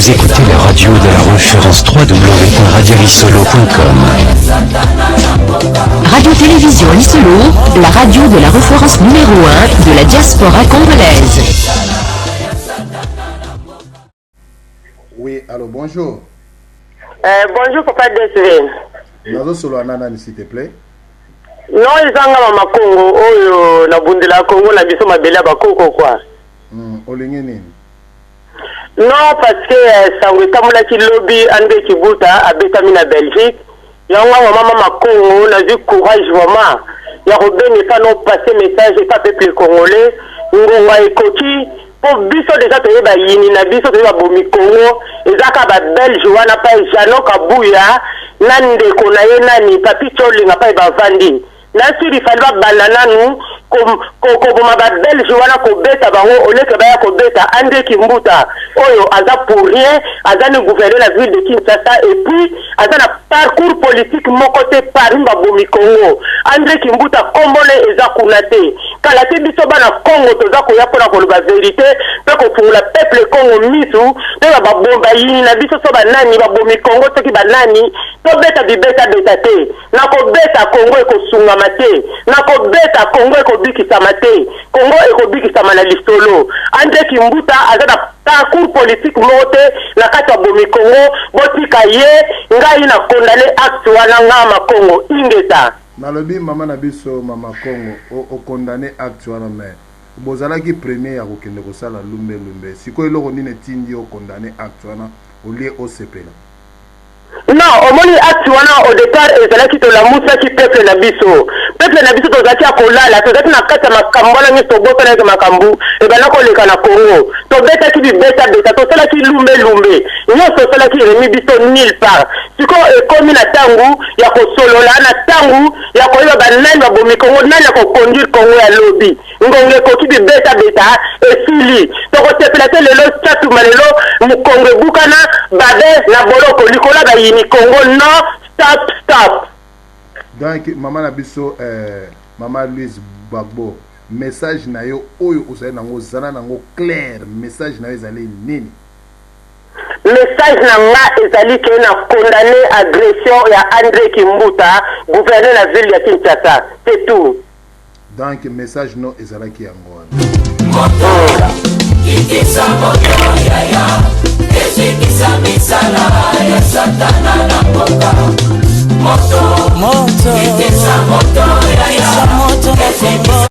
Vous écoutez la radio de la référence www.radiolisolo.com. Radio-Télévision Lisolo, la radio de la référence numéro 1 de la diaspora congolaise. Oui, allô, bonjour. Bonjour papa DSV. Nazosolola na nani, s'il te plaît? Non, eza nga mama Kongo oyo nabundela Kongo na biso, mabele ya bakoko quoi. Olingi nini? Non, parce que sango etambolaki lobi, Andre Kibuta abetami na Belgique. Yango nga mama Kongo nazwi courage vraiment ya kobenga epa no passe message epa peuple congolais. Ngonga ekoki mpo biso déjà toyeba yini na biso, toyeba bomi Kongo eza kaka Babelge wana, pa Jano Kabuya na ndeko na ye nani, Papi Tiolinga, pa bavandi na suri. Fali babanda nanu koboma Babelge wana, kobeta bango oleke baya kobeta Andre Kimbuta oyo aza pour rien, aza ni gouverneur na ville de Kinshasa et puis aza na parcours politique moko te parmi babomi Congo. Andre Kimbuta, kombone eza kuna te. Kala te, biso bana Congo toza koya mpona koloba vérité mpe kofungola peuple Congo misu mpe bayini na biso so banani, babomi Congo soki banani. Tobeta bibetabeta te. Na kobeta, Kongo ekosungama te. Na kobeta, Kongo ekobikisama te. Kongo ekobikisama na lisolo. Andre Kimbuta aza na parcours politique moko te na kati ya bomi Kongo. Botika ye. Ngai na condamné acte wana, nga Makongo, ingeta. Nalobi, mama na biso, mama Congo, okondamné acte wana, mais bozalaki premier ya kokende kosala lumbelumbe. Sikoyo eloko nini etindi okondamné acte wana olie osepela? Non, omoni, acte wana au départ ezalaki tolamusaki peuple na biso. Peuple na biso tozalaki ya kolala, tozalaki na kati ya makambo wana nyonso, tobosanaki makambo ebanda koleka na Congo. Tobetaki bibetabeta, tosalaki lumbelumbe nyonso, tosalaki remi biso nulle part. Sikoyo ekomi na ntango ya kosolola, na ntango ya koyeba banani babomi Kongo, nani ya koconduire Kongo ya lobi. Ngonga ekoki, bibetabeta esili. Tokosepela te lelo Tshatumba, lelo mokongo ebukana babe na boloko likolo ya bayini Kongo. Non, stop, stop. Donc mama na biso, mama Louise Gbagbo, message na yo oyo ozali nango, ozala nango clair, message na yo ezali nini? Message na nga ezali ke na condamné agression ya André Kimbuta, gouverneur na ville ya Kinshasa, c'est tout. Donc message no ezalaki yango wana. Kitisa moto yaya, ezikisa misala ya Satana na mboka. Moto, kitisa moto yaya, ezikisa.